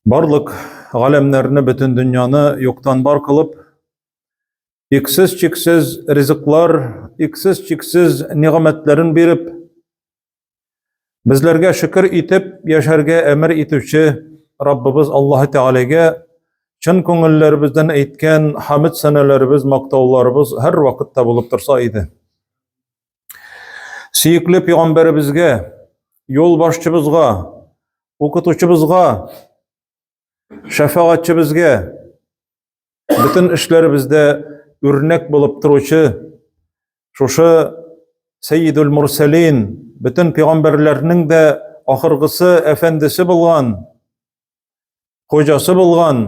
Барлык галәмнәрне, бөтен дөньяны юктан бар кылып, иксез-чиксез ризыклар, иксез-чиксез нигъмәтләрен биреп, безләргә шөкер итеп яшәргә әмер итүче Раббыбыз Аллаһы Тәгаләгә чын күңелләребездән әйткән хамид сәнәләребез, мактауларыбыз һәр вакытта булып торса иде. Сөекле пәйгамбәребезгә, юлбашчыбызга, укытучыбызга, шәфәгатьчебезгә, бөтен эшләребездә үрнәк булып торучы шушы Сәйидул Мурсалин, бөтен пәйгамбәрләрнең дә ахыргысы, әфәндесе булган, хуҗасы булган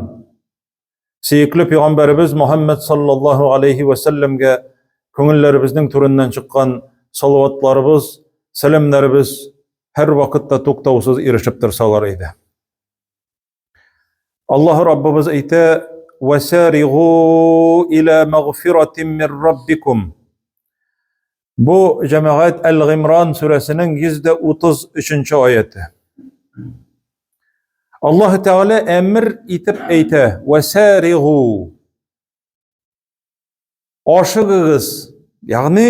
сөекле пәйгамбәребез Мухаммад саллаллаһу алейхи ва сәлләмгә күңелләребезнең түреннән чыккан салаватларыбыз, сәламнәребез һәр вакытта туктаусыз ирешеп торсалар иде. Аллаһ Раббыбыз әйтә: "Васаригу иля магфиратин мир раббикум". Бу җәмәгать Әл-Гыймран сүрәсенең 133 аяте. Аллаһ Тәгалә әмер итеп әйтә: "Васаригу". Ашыгыгыз, ягъни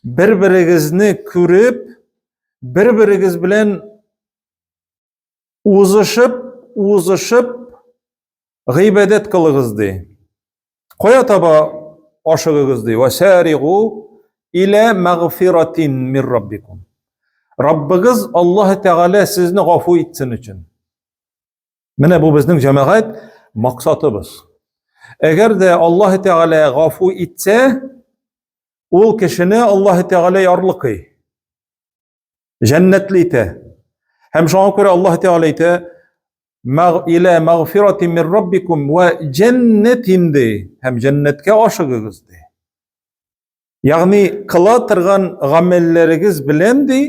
бер-берегезне күреп, бер-берегез белән узышып, узышып гыйбадәт кылыгыз ди. Кая таба ашыгыгыз ди? Васаригу иля магфиратин мир раббикум. Раббыгыз Аллаһ Тәгалә сезне гафу итсен өчен. Менә бу безнең җәмәгать максатыбыз. Әгәр дә Аллаһ Тәгалә гафу итсә, ул кешене Аллаһ Тәгалә ярлыкый. Җәннәтле итә. Һәм шуңа күрә Аллаһ Тәгалә әйтә: "Илә магфиратин мир раббикум ва җәннәтин" ди. Һәм җәннәткә ашыгыгыз ди. Ягъни кыла торган гамәлләрегез белән ди,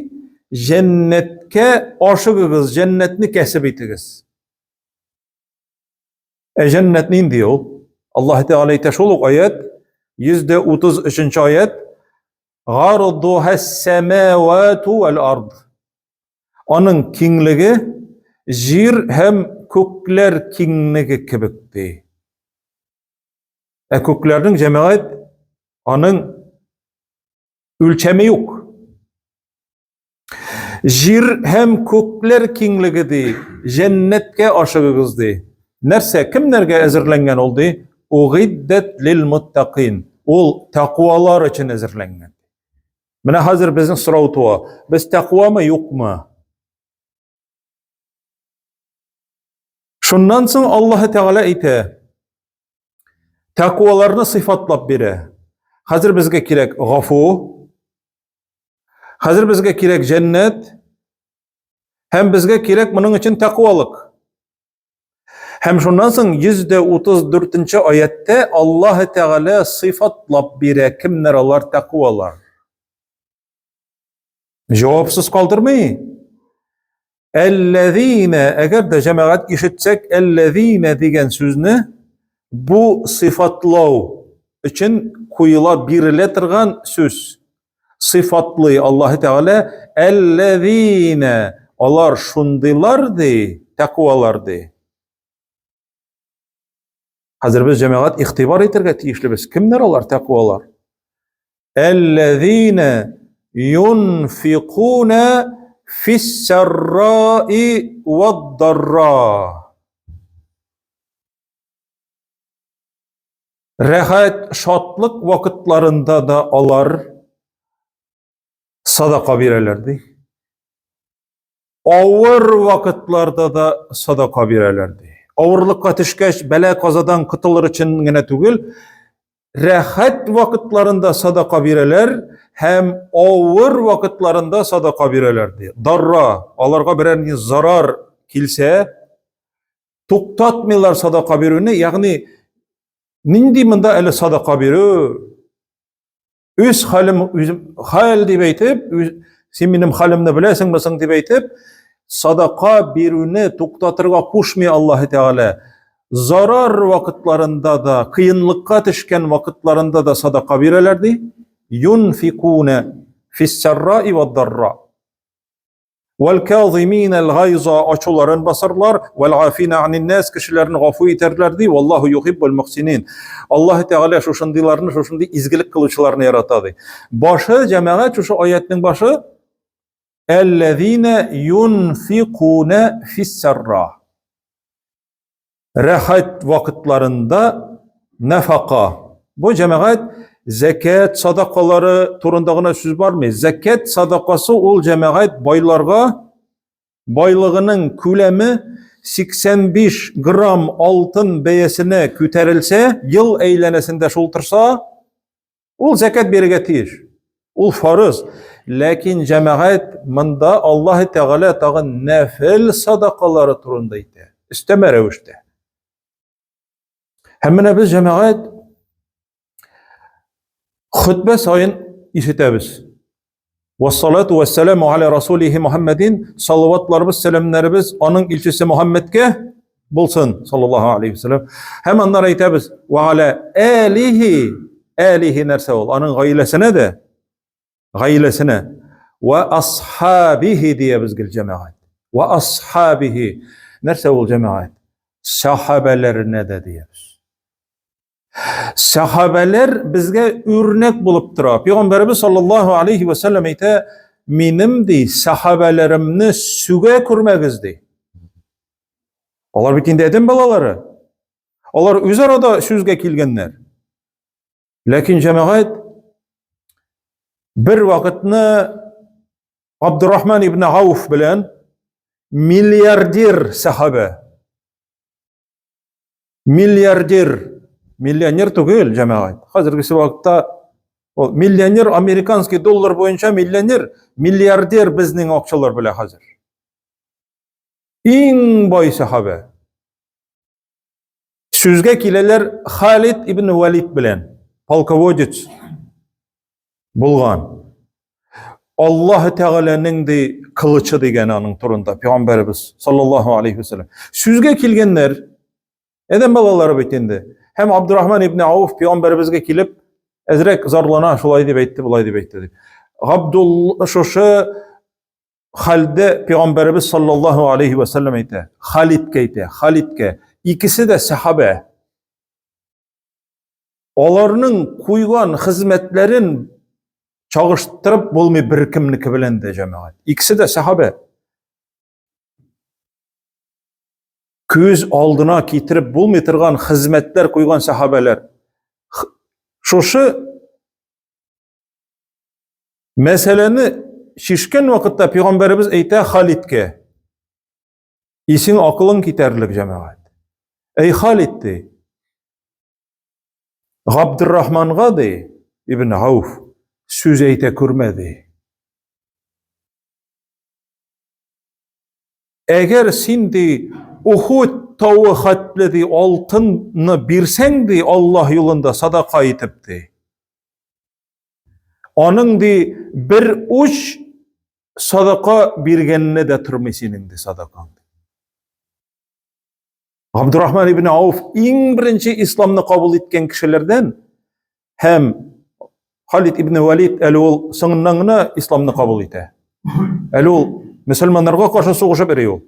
җәннәткә ашыгыгыз, җәннәтне кәсеп итегез. Ә җәннәт нинди ул? Аллаһ Тәгалә әйтә шул ук аят, 133 аят, Гардуха самавату вал ард. Аның киңлеге җир һәм күкләр киңлеге кебек ди. Ә күкләрнең җәмәгать аның үлчәме юк. Җир һәм күкләр киңлеге ди, җәннәткә ашыгыгыз ди. Нәрсә, кемнәргә әзерләнгән ул ди? Угиддәт лил муттакин. Ул тәкъвалар өчен әзерләнгән. Менә хәзер безнең сорау туа. Без тәкъвамы, юкмы? Шуннан соң Аллаһ Тәгалә әйтә, тәкъваларны сыйфатлап бирә. Хәзер безгә кирәк гафу, Хәзер безгә кирәк җәннәт һәм безгә кирәк моның өчен тәкъвалык. Һәм шуннан соң 134 аяттә Аллаһ Тәгалә сыйфатлап бирә, кемнәр алар тәкъвалар. Җавапсыз калдырмый. Әлләзина, әгәр дә җәмәгать ишетсәк, әлләзина дигән сүзне бу сыйфатлау өчен куела бирелә торган сүз. Сыйфатлый Аллаһ Тәгалә әлләзина, алар шундыйлар ди, тәкъвалар ди. Хәзер без җәмәгать игътибар итәргә тиешлебез. Кемнәр алар тәкъвалар? Әлләзина юнфикуна фиссарраи вад-дарра. Рәхәт, шатлык вакытларында да алар садака бирәләр ди. Авыр вакытларда да садака бирәләр ди. Авырлыкка төшкәч, бәла-казадан котылыр өчен генә түгел, рәхәт вакытларында садака бирәләр һәм авыр вакытларында садака бирәләр ди. Дарра, аларга берәр ни зарар килсә, туктатмыйлар садака бирүне, ягъни нинди монда әле садака бирү? Үз хәлем, үзем хәл дип әйтеп, үз, син минем хәлемне беләсеңме соң дип әйтеп, садака бирүне туктатырга кушмый Аллаһ Тәгалә. Зарар вакытларында да, кыенлыкка төшкән вакытларында да садака бирәләр ди. Юнфикуна фиссарраи вад-дарра. Вәл-кәзимин әл-гайза ачуларын басарлар, вәл-афина анин-нас кешеләрне гафу итәрләр ди. Валлаһу юхиббул мухсинин. Аллаһ Тәгалә шушындыйларны, шушындый изгелек кылучыларны ярата ди. Башы җәмәгать шушы аятның башы Әлләзина юнфикуна фиссарра. Рәхәт вакытларында нәфака. Бу җәмәгать зәкәт садакалары турында гына сүз бармый. Зәкәт садакасы ул җәмәгать байларга байлыгының күләме 85 грамм алтын бәясенә күтәрелсә, ел әйләнәсендә шул торса, Ул зәкәт бирергә тиеш. Ул фарыз. Ләкин җәмәгать монда Аллаһ Тәгалә тагын нәфел садакалары турында әйтә. Өстәмә рәвештә. Һәм менә без җәмәгать хөтбә саен ишетәбез. Вассалату вассаламу аля расулихи Мухаммадин. Салаватларыбыз, сәламнәребез аның илчесе Мухаммедкә булсын, саллаллаһу алейхи вассалам. Һәм аннары әйтәбез, ва аля алихи, алихи нәрсә ул? Аның гаиләсенә дә, гаиләсенә. Ва асхабихи диябез гел җәмәгать. Ва асхабихи. Нәрсә ул җәмәгать? Сахабәләренә дә диябез. Сахабәләр безгә үрнәк булып тора. Пәйгамбәребез саллаллаһу алейхи ва саллям әйтә, минем ди сахабәләремне сүгә күрмәгез ди. Алар бит инде адәм балалары. Алар үзара да сүзгә килгәннәр. Ләкин җәмәгать бер вакытны Абдурахман ибн Ауф белән миллиардер сахабә Миллиардер, миллионер түгел, җәмәгать. Хәзергесе вакытта ул миллионер американский доллар буенча миллионер, миллиардер безнең акчалар белә хәзер. Иң бай сахабә. Сүзгә киләләр Халид ибн Валид белән, полководец булган. Аллаһ Тәгаләнең ди кылычы дигән аның турында пәйгамбәребез саллаллаһу алейхи вәсәлләм. Сүзгә килгәннәр, адәм балалары бит инде. Һәм Абдурахман ибн Ауф пәйгамбәребезгә килеп, әзрәк зарлана, шулай дип әйтте, болай дип әйтте дип. Габдул шушы хәлдә пәйгамбәребез саллаллаһу алейхи вәсәлләм әйтә, Халидкә әйтә, Халидкә. Икесе дә сахабә. Аларның куйган хезмәтләрен чагыштырып булмый беркемнеке белән дә җәмәгать. Икесе дә сахабә. Күз алдына китереп булмый торган хезмәтләр куйган сахабәләр. Шушы мәсьәләне чишкән вакытта пәйгамбәребез әйтә Халидкә. Исең акылың китәрлек җәмәгать. Әй Халид ди. Габдуррахманга ди, Ибн Ауф, сүз әйтә күрмә ди. Әгәр син ди Ухуд тавы хәтле ди алтынны бирсәң ди Аллаһ юлында садака итеп ди. Аның ди бер уч садака биргәнне дә тормый синең ди садакаң. Габдурахман ибн Ауф иң беренче исламны кабул иткән кешеләрдән һәм Халид ибн Валид әле ул соңыннан гына исламны кабул итә. Әле ул мөселманнарга каршы сугышып йөри ул.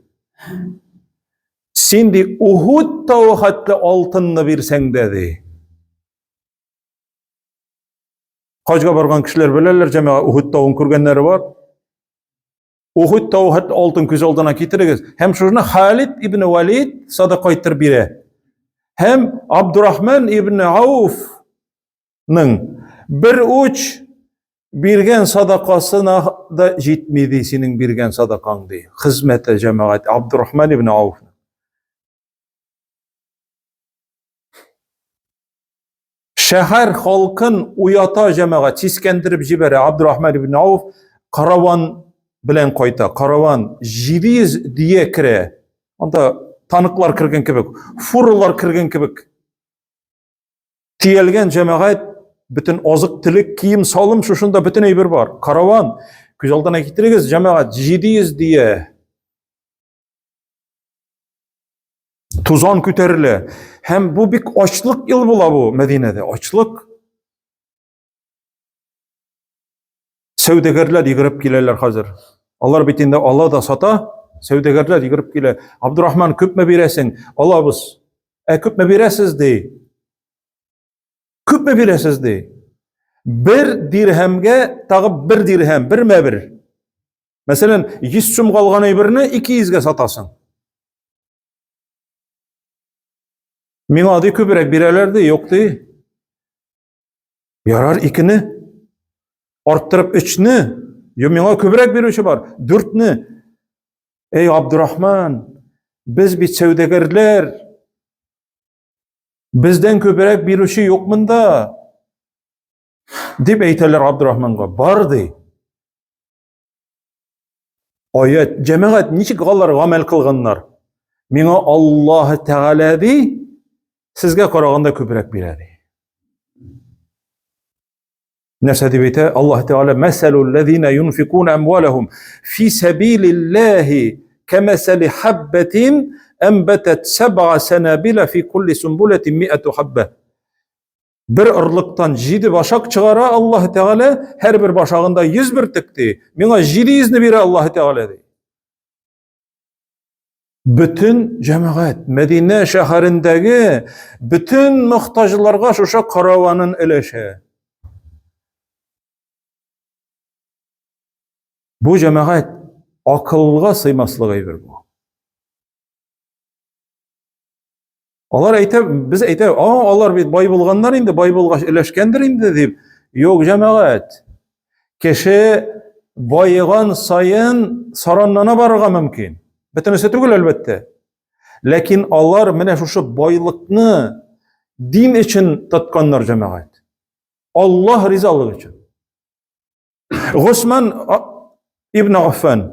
Син ди Ухуд тавы хәтле алтынны бирсәң дә ди. Хаҗга барган кешеләр беләләр, җәмәгать Ухуд тавын күргәннәре бар. Ухуд тавы хәтта алтын күз алдына китерегез. Һәм шуны Халид ибн Валид садака иттереп бирә. Һәм Абдурахман ибн Ауфның бер уч биргән садакасына да җитми ди синең биргән садакаң ди. Хезмәте җәмәгать Абдурахман ибн Ауф. Шәһәр халкын уята җәмәгать, сискәндереп җибәрә. Абдурахман ибн Ауф караван белән кайта. Караван 700 дия керә. Анда танклар кергән кебек, фуралар кергән кебек. Төялгән җәмәгать, бөтен азык-төлек, кием-салым шушында бөтен әйбер бар. Караван. Күз алдына китерегез, җәмәгать, 700 дия. Тузан күтәрелә. Һәм бу бик ачлык ел була бу Мәдинәдә. Ачлык. Сәүдәгәрләр йөгереп киләләр хәзер. Алар бит инде ала да сата, сәүдәгәрләр йөгереп килә. Абдурахман, күпме бирәсең? Алабыз. Ә күпме бирәсез ди? Күпме бирәсез ди? Бер дирһәмгә тагы бер дирһәм, бермә бер. Мәсәлән, 100 сумга алган әйберне 200гә сатасың. Миңа ди күбрәк бирәләр ди, юк ди. Ярар икене. Арттырып өчне. Юк, миңа күбрәк бирүче бар. Дүртне. Эй, Абдурахман, без бит сәүдәгәрләр. Бездән күбрәк бирүче юк монда. Дип әйтәләр Абдурахманга. Бар ди. Аят, җәмәгать ничек алар гамәл кылганнар? Миңа Аллаһ Тәгалә ди, сезгә караганда күбрәк бирә ди. Нәрсә дип әйтә? Аллаһ Тәгалә мәсәлул ләзина юнфикун әмвалахум фи сәбилиллаһи кәмәсәли хаббатин әнбатат сәб'a санабила фи кулли сунбулатин ми'ату хабба. Бер орлыктан җиде башак чыгара Аллаһ Тәгалә, һәрбер башагында 100 бөртек ди. Миңа 700-не бирә Аллаһ Тәгалә ди. Бөтен җәмәгать Мәдинә шәһәрендәге бөтен мохтаҗларга шушы караванын өләшә. Бу җәмәгать акылга сыймаслык әйбер бу. Алар әйтә, без әйтә, а, алар бит бай булганнар инде, бай булгач өләшкәндер инде дип. Юк, җәмәгать. Кеше баеган саен саранлана барырга мөмкин. Бөтенесе түгел, әлбәттә. Ләкин алар менә шушы байлыкны дин өчен тотканнар, җәмәгать. Аллаһ ризалыгы өчен. Госман ибн Аффан,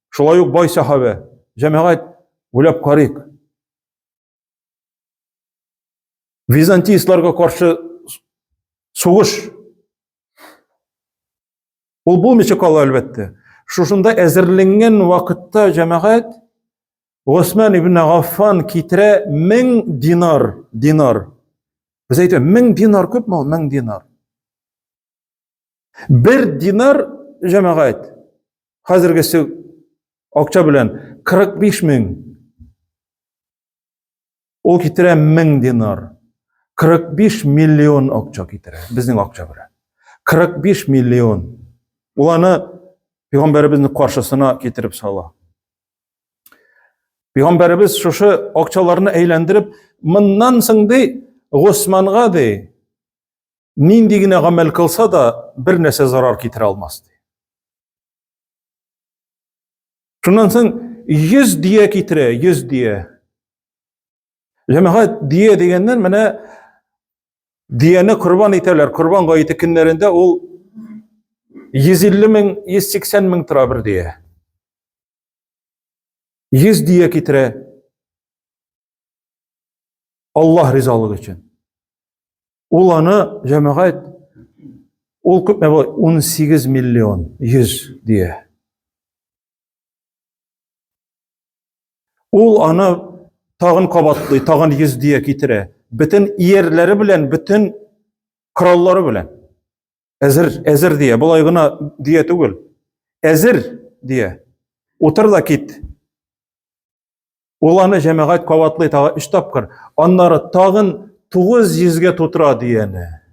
шулай ук бай сахабә. Җәмәгать, уйлап карыйк. Византийцларга каршы сугыш. Ул булмыйча кала, әлбәттә. Шушында әзерленгән вакытта җәмәгать Госман ибн Аффан китерә 1000 динар, динар. Без әйтәбез, 1000 динар күпме ул? 1000 динар. Бер динар җәмәгать хәзергесе акча белән 45 мең. Ул китерә 1000 динар. 45 миллион акча китерә, безнең акча белән. 45 миллион. Ул аны пәйгамбәребезнең каршысына китереп сала. Пәйгамбәребез шушы акчаларны әйләндереп, моннан соң ди, Госманга ди, Нинди генә гамәл кылса да, бер нәрсә зарар китерә алмас ди. Шуннан соң 100 дия китерә, 100 дия. Җәмәгать дия дигәннән менә дияне корбан итәләр. Корбан гаете көннәрендә ул 150 мең, 180 мең тора бер дия. 100 дия китерә. Аллаһ ризалыгы өчен. Ул аны җәмәгать ул күпме була? 18 миллион 100 дия. Ул аны тагын кабатлый, тагын 100 дия китерә. Бөтен иярләре белән, бөтен кораллары белән. Әзер, әзер дия. Болай гына дия түгел. Әзер дия. Утыр да кит. Ул аны җәмәгать кабатлый тагы өч тапкыр. Аннары тагын 900-гә тутыра дияне.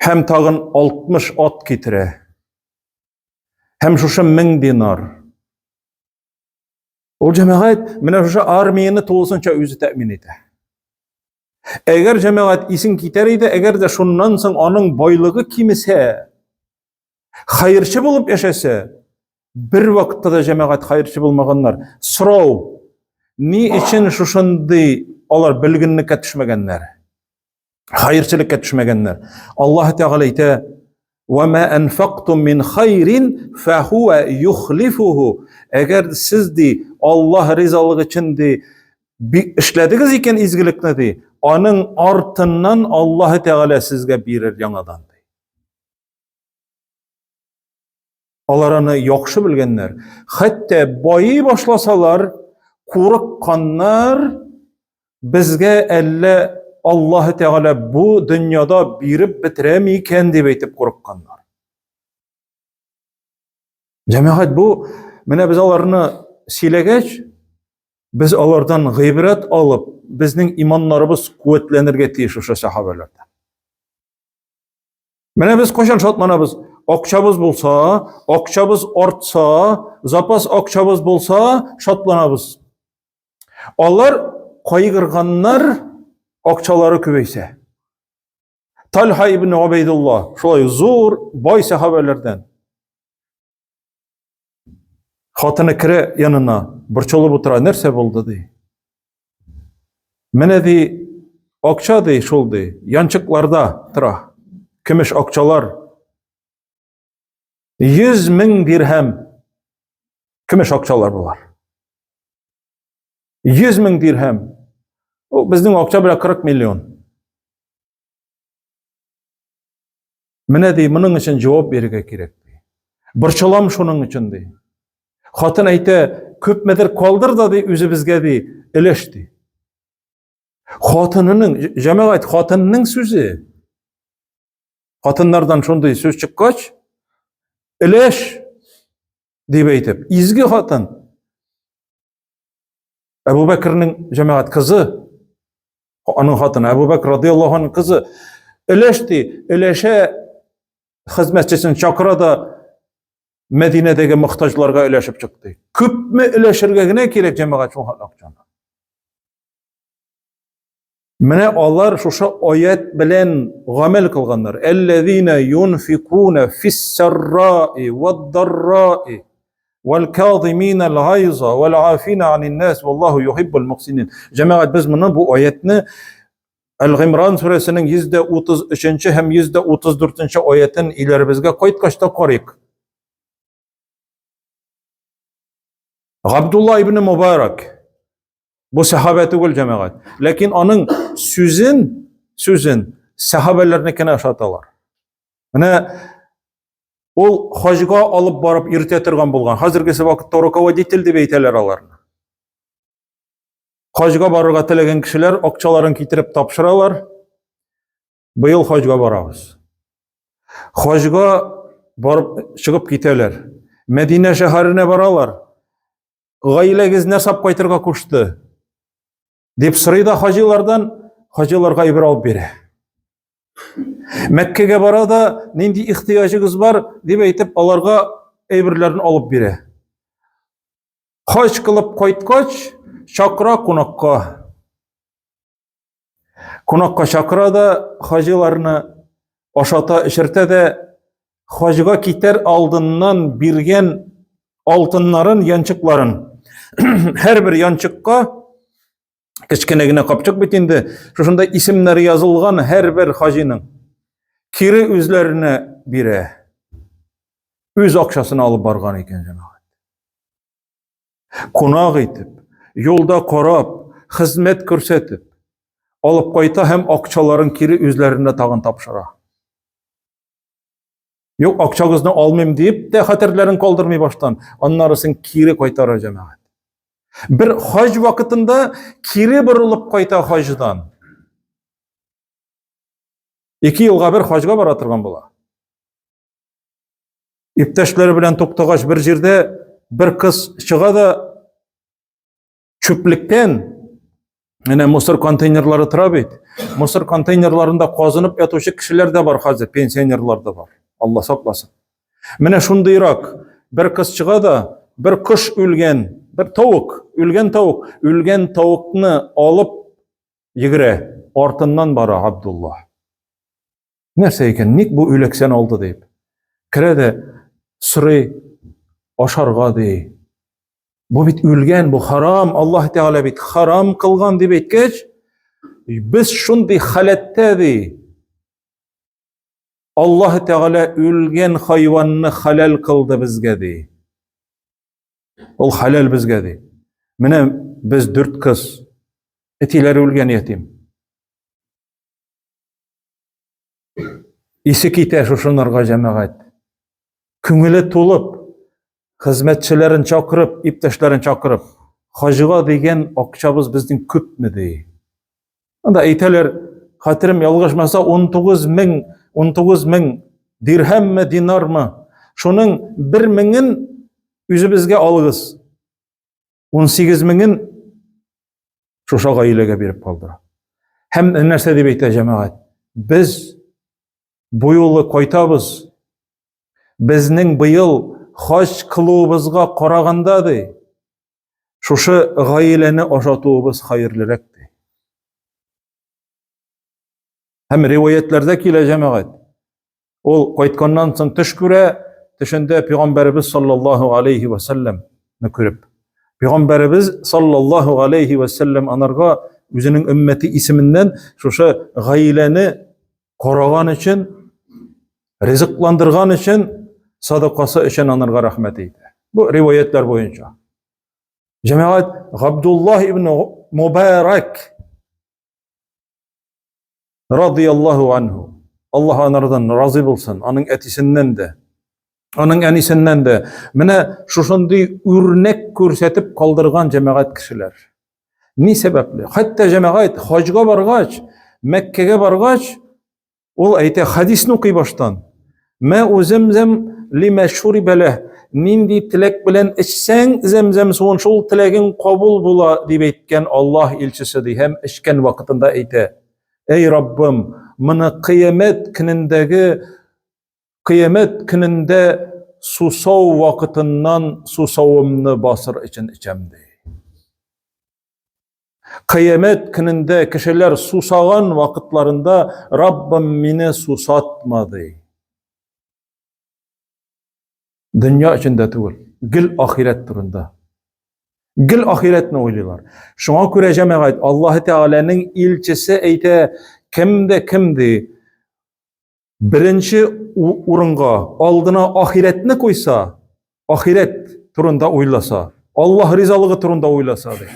Һәм тагын 60 ат китерә. Һәм шушы 1000 динар. Ул җәмәгать менә шушы армияне тулысынча үзе тәэмин итә. Әгәр җәмәгать исең китәр иде, әгәр дә шуннан соң аның байлыгы кимесә, хәерче булып яшәсә, бер вакытта да җәмәгать хәерче булмаганнар. Сорау, ни өчен шушындый алар бөлгенлеккә төшмәгәннәр? Хәерчелеккә төшмәгәннәр. Аллаһ Тәгалә әйтә: "Ва ма анфактум мин хайрин фахуа юхлифуху". Әгәр сез ди Аллаһ ризалыгы өчен ди эшләдегез икән изгелекне ди, аның артыннан Аллаһ Тәгалә сезгә бирер яңадан ди. Алар аны яхшы белгәннәр. Хәтта байый башласалар, курыкканнар, безгә әллә Аллаһ Тәгалә бу дөньяда биреп бетерәме икән дип әйтеп курыкканнар. Җәмәгать бу менә без аларны сөйләгәч, без алардан гыйбрәт алып, безнең иманнарыбыз куәтләнергә тиеш шушы сахабәләрдән. Менә без кайчан шатланабыз? Акчабыз булса, акчабыз артса, запас акчабыз булса, шатланабыз. Алар кайгырганнар, акчалары күбәйсә. Тальха ибн Убайдулла, шулай зур бай сахабәләрдән. Хатыны керә янына, борчылып утыра, нәрсә булды ди. Менә ди, акча ди, шул ди, янчыкларда тора. Көмеш акчалар. 100 мең дирһәм көмеш акчалар болар. 100 мең дирһәм. Ул безнең акча белән 40 миллион. Менә ди, моның өчен җавап бирергә кирәк ди. Борчылам шуның өчен ди. Хатын әйтә, күпмедер калдыр да ди үзебезгә ди, өлеш ди. Хатынының, җәмәгать, хатынның сүзе. Хатыннардан шундый сүз чыккач, өлеш дип әйтеп, изге хатын. Әбу Бәкернең җәмәгать кызы, аның хатыны Әбу Бәкер радиаллаһу анһу кызы өлеш ди, өләшә хезмәтчесен чакыра да Мәдинәдәге мохтаҗларга өләшеп чыкты. Күпме өләшергә генә кирәк җәмәгать шул акчаны. Менә алар шушы аят белән гамәл кылганнар. Әлләзина юнфикуна фиссарраи вад-дарраи вал-казимина аль-гайза вал-афина анин нас валлаху юхиббул мухсинин. Җәмәгать, без моны бу аятны Әл-Гыймран сүрәсенең 133 һәм 134 аятын өйләребезгә кайткач та карыйк. Габдулла ибн Мубарак Бу сәхабә түгел, җәмәгать. Ләкин аның сүзен, сүзен сәхабәләрнекенә ошаталар. Менә ул хаҗга алып барып йөртә торган булган. Хәзергесе вакытта руководитель дип әйтәләр аларны. Хаҗга барырга теләгән кешеләр акчаларын китереп тапшыралар. Быел хаҗга барабыз. Хаҗга барып чыгып китәләр. Мәдинә шәһәренә баралар. Гаиләгез нәрсә алып кайтырга кушты? Дип сорый да хаҗилардан, хаҗиларга әйбер алып бирә. Мәккәгә бара да, нинди ихтыяҗыгыз бар, дип әйтеп, аларга әйберләрен алып бирә. Хаҗ кылып кайткач, чакыра кунакка. Кунакка чакыра да, хаҗиларны ашата, эчертә дә, хаҗга китәр алдыннан биргән алтыннарын, янчыкларын. Һәрбер янчыкка кечкенә генә капчык бит инде, шушында исемнәре язылган һәрбер хаҗиның кире үзләренә бирә. Үз акчасын алып барган икән җәмәгать. Кунак итеп, юлда карап, хезмәт күрсәтеп, алып кайта һәм акчаларын кире үзләренә тагын тапшыра. Юк, акчагызны алмыйм дип тә хәтерләрен калдырмый баштан, аннарысын кире кайтара җәмәгать. Бер хаҗ вакытында кире борылып кайта хаҗдан. Ике елга бер хаҗга бара торган була. Иптәшләре белән туктагач бер җирдә бер кыз чыга да чүплектән менә мусор контейнерлары тора бит. Мусор контейнерларында казынып ятучы кешеләр дә бар хәзер, пенсионерлар да бар. Алла сакласын. Менә шундыйрак бер кыз чыга да бер кош үлгән, бер тавык, үлгән тавык, үлгән тавыкны алып йөгерә, артыннан бара Абдулла. Нәрсә икән, ник бу үләксән алды дип. Керә дә сорый, ашарга ди. Бу бит үлгән, бу харам, Аллаһ Тәгалә бит харам кылган дип әйткәч, без шундый халәттә ди. Аллаһ Тәгалә үлгән хайванны хәләл кылды безгә ди. Ул хәләл безгә ди. Менә без дүрт кыз. Әтиләре үлгән ятим. Исе китә шушынарга җәмәгать. Күңеле тулып, хезмәтчеләрен чакырып, иптәшләрен чакырып, хаҗга дигән акчабыз безнең күпме ди. Анда әйтәләр, хәтерем ялгышмаса, 19 мең, 19 мең дирһәмме, динармы, шуның бер меңен үзебезгә алыгыз. 18 меңен шушы гаиләгә биреп калдыра. Һәм нәрсә дип әйтә җәмәгать? Без бу юлы кайтабыз. Безнең быел хаҗ кылуыбызга караганда ди, шушы гаиләне ашатуыбыз хәерлерәк ди. Һәм риваятләрдә килә җәмәгать. Ул кайтканнан соң төш күрә, төшендә пәйгамбәребез саллаллаһу алейхи ва сәлләмне күреп. Пәйгамбәребез саллаллаһу алейхи ва сәлләм анарга үзенең өммәте исеменнән шушы гаиләне караган өчен, ризыкландырган өчен, садакасы өчен анарга рәхмәт әйтә. Бу риваятлар буенча. Җәмәгать Габдуллаһ ибн Мубарак радияллаһу анһу. Аллаһ анардан разый булсын, аның әтисеннән дә, аның әнисеннән дә. Менә шушындый үрнәк күрсәтеп калдырган җәмәгать кешеләр. Ни сәбәпле? Хәтта җәмәгать хаҗга баргач, Мәккәгә баргач, Ул әйтә, хәдисне укый баштан. Мә үземзем лимә шурибәлә. Нинди теләк белән эчсәң зәмзәм суын, шул теләгең кабул була, дип әйткән Аллаһ илчесе ди һәм эчкән вакытында әйтә. Әй Раббым, моны кыямәт көнендәге кыямәт көнендә сусау вакытыннан сусавымны басыр өчен эчәм ди. Кыямәт көнендә кешеләр сусаган вакытларында Раббым мине сусатма ди. Дөнья өчен дә түгел, гел ахирәт турында. Гел ахирәтне уйлыйлар. Шуңа күрә җәмәгать Аллаһ Тәгаләнең илчесе әйтә, кем дә кем ди, беренче урынга алдына ахирәтне куйса, ахирәт турында уйласа, Аллаһ ризалыгы турында уйласа ди.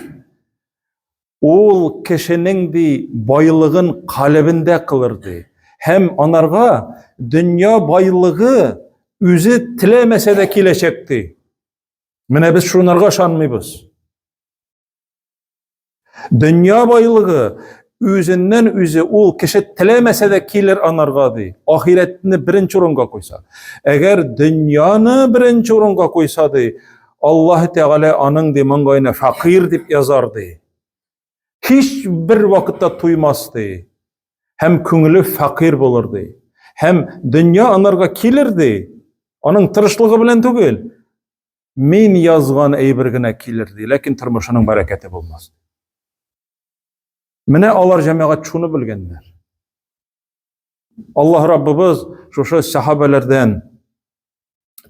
Ул кешенең ди байлыгын калебендә кылыр ди. Һәм анарга дөнья байлыгы үзе теләмәсә дә киләчәк ди. Менә без шунарга ышанмыйбыз. Дөнья байлыгы үзеннән үзе ул кеше теләмәсә дә килер анарга ди. Ахирәтне беренче урынга куйса. Әгәр дөньяны беренче урынга куйса ди, Аллаһ Тәгалә аның ди маңгаена факир дип язар ди. Һич бер вакытта туймас ди. Һәм күңеле факир булыр ди. Һәм дөнья анарга килер ди. Аның тырышлыгы белән түгел, Мин язган әйбер генә килер ди, ләкин тормышының бәрәкәте булмас. Менә алар җәмәгать шуны белгәннәр. Аллаһ Раббыбыз шушы сахабәләрдән,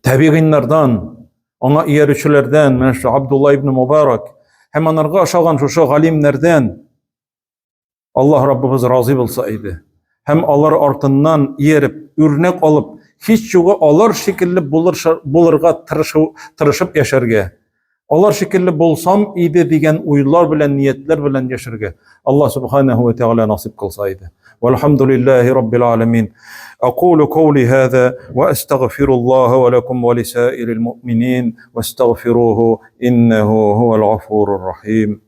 табигыйннардан, аңа иярүчеләрдән, менә шушы Абдулла ибн Мубарак һәм анарга ошаган шушы галимнәрдән Аллаһ Раббыбыз разый булса иде. Һәм алар артыннан ияреп, үрнәк алып, һич югы алар шикелле булыр, булырга тырышу, тырышып яшәргә. Алар шикелле булсам иде дигән уйлар белән, ниятләр белән яшәргә. Аллаһ субханаһу ва тәгалә насыйп кылса иде. Вальхамдулиллахи раббил аламин. Акулу каули хаза ва астагфируллаһа ва лакум ва лисаирил муъминин вастагфируху иннаху хуал гафурур рахим.